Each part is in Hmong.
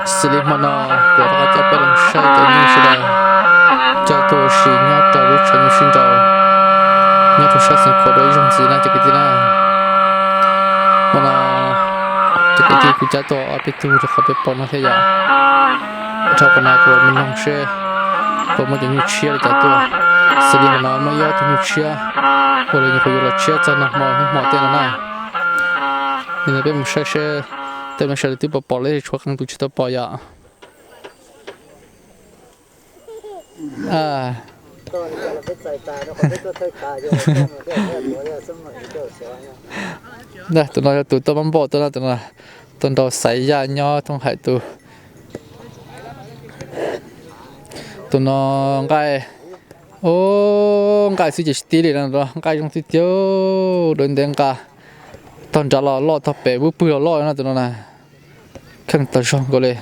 Xws li hmo no kuv rov qab coj peb los saib cov nyuj sawv daws cog tuaj ua si nyob rau lub tshav nyuj sib nraus nyob rau sab Xeev Khuam dua ib zaug ntxiv na cov kwv tij na. Hmo no cov kwv tij kuj cab tuaj ob peb tug rau qhov peb pom no thiab yom. Dhau qhov no kuv mus noog seb puas muaj cov nyuj tshiab li cas tuaj. Xws li hmo no muaj ib ob tug nyuj tshiab uas lawv nyuam qhuav yuav los tshiab txog nag hmo hnub hmo tej no na. Yog li peb mus saib seb tej no sawv daws twb pom pom los tshuav qee tus tsis tau pom yom. Tus no yog tus tuaj mab npauj tuaj no, tus no tuaj nrau xaiv yaj nyob Thoob Hais tus. Tus no nqaij, o, nqaij xwb ces tsis tib li no, nqaij zoo tiag tiag, dua ntev nqa, tog nrad los loj tog pem vub pwg los loj no tus no na. Kheej tag zog nkaus li.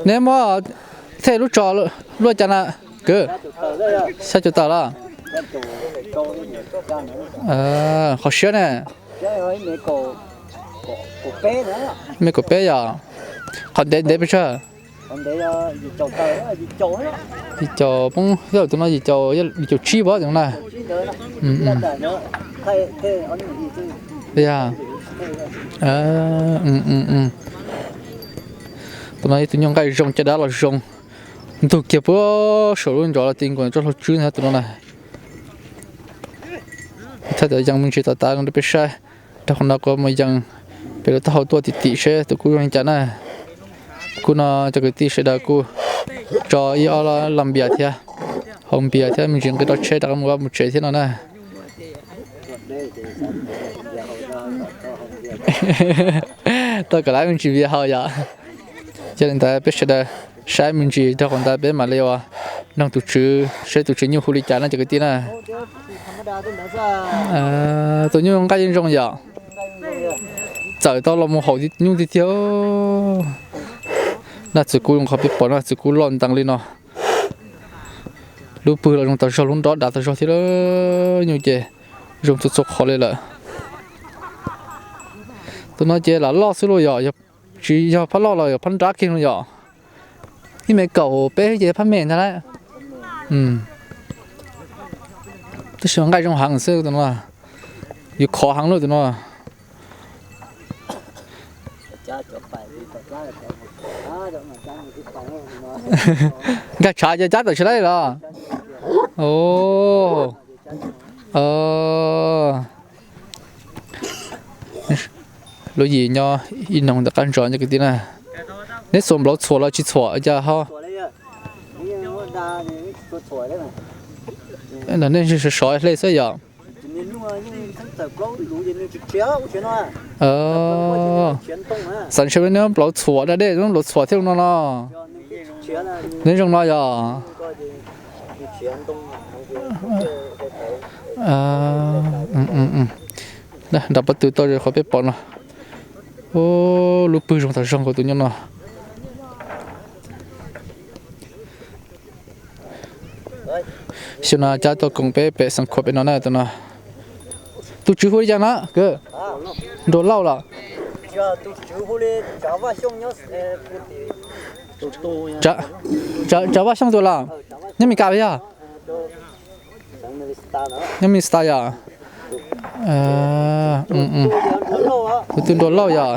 Neb muab thej lub tso luaj cas na kwv? Xya caum tawm los? Qhov siab ne? Me kaum peb yom? Qhov ntev ntev pes tsawg? Yim caum poob, tus no yim caum, yim caum tsib pov tus no na. Tus no yog tus nyuj nqaij zoo, caj dab los zoo, ntug kiag puag saum lub nrov los ti nkaus tsob hlau tswb ntag tus no na. Thaj tawm yees me ntsis tom tav no rau peb saib, rau qhov no kuv mus yees pem lub taub hau tuaj tim tim seb tus kub zoo li cas na. Kub no cov kwv tij sawv daws kuj tso ib ob laj npias thiab, hau npias thiab me ntsis nqis rau tsheb rov qab mus vaj mus tsev thiab no na. Tau kom lawv me ntsis npias haus yom. Yog li ntawd peb sawv daws saib me ntsis rau qhov ntawd peb mam li ua noog tus tswv seb tus tswv nyuj hu li cas no cov kwv tij na. Tus nyuj nqaij yeej zoo yom. Txawm tau los mus haum nyuj tiag tiag. Nag txwv kub zoo qhov peb pom, nag txwv kub loj ntees li no. Lub pwg los zoo tas zog, lub nrob dav tas zog thiab, nyuj ces zoo txhua txhua qhov li lawm. Tus no ces lam loj xwb lauj yom, tsis yog phab loj los yog phab nrab kiag no yom. Ib me kaum peb ces phab me ntag lauj. Tab sis nqaij zoo heev xwb tus no, yus khov heev lauj tus no. Nkag tshav ces cab tawm tsis laib los? Lub yim nyob ib noog ntawm qab ntsos cov kwv tij na. Neb xuas nplauv txhuam los tsis txhuam cas ho? Nej sov sov hle xwb yom. Xav ntshe neb nplauv txhuam da dej, neb nplauv txhuam thiab no no. Neb zoo no yom. Nram pob tw toj qhov peb pom no. Lub pwg zoo tas zog nkaus tus nyuj no. Xyoo no cab tuaj koom peb pem Xeev Khuam pem no na tus no. Tus tswv hu li cas no? Nruas Lauj los? Tsav Vaj Xyooj tus los? Nyob Mes Kas yog? Nyob Mes Kas yog? Tus twg Nruas Lauj yog?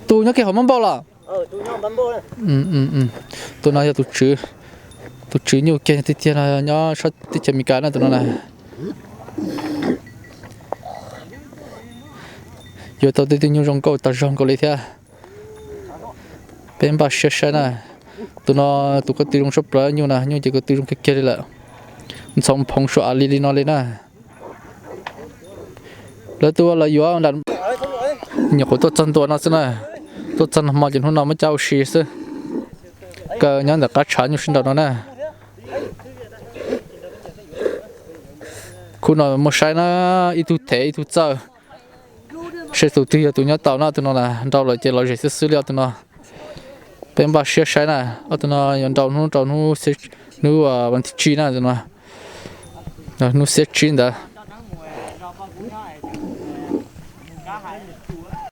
Tus nyob kiag hauv Mab Npauj los? Tus no yog tus tswv nyuj kiag tiag tiag no nyob sab teb chaws Amelikas na tus no na. Yuav tau tej tug nyuj zoo nkauj tas zog nkaus li thiab. Peb npaj siab saib na. Tus no tus ko tw zoo sab plaws nyuj na, nyuj ces ko tw zoo kiag kiag li lawm. Ntxhov phoov suav av li li no li na. Lawv tus lawv yuav nram, nyuam qhuav tuaj txog ntua no xwb na. Tuaj txog nag hmo ces hnub no muab cab ua si xwb. Kaw nyob ntawm qab tshav nyuj sib nraus no na. Khub no muaj saib na, ib tug thev ib tug txawj. Seb tus twg yog tus nyob tau na, tus no na nrau lawm ces lom zem xwb xwb li os tus no. Peb npaj siab saib na, ob tug no yuav nrau hnub rau hnub, hnub vas thib tsib na, tus no, hnub xiab tsib ntawd.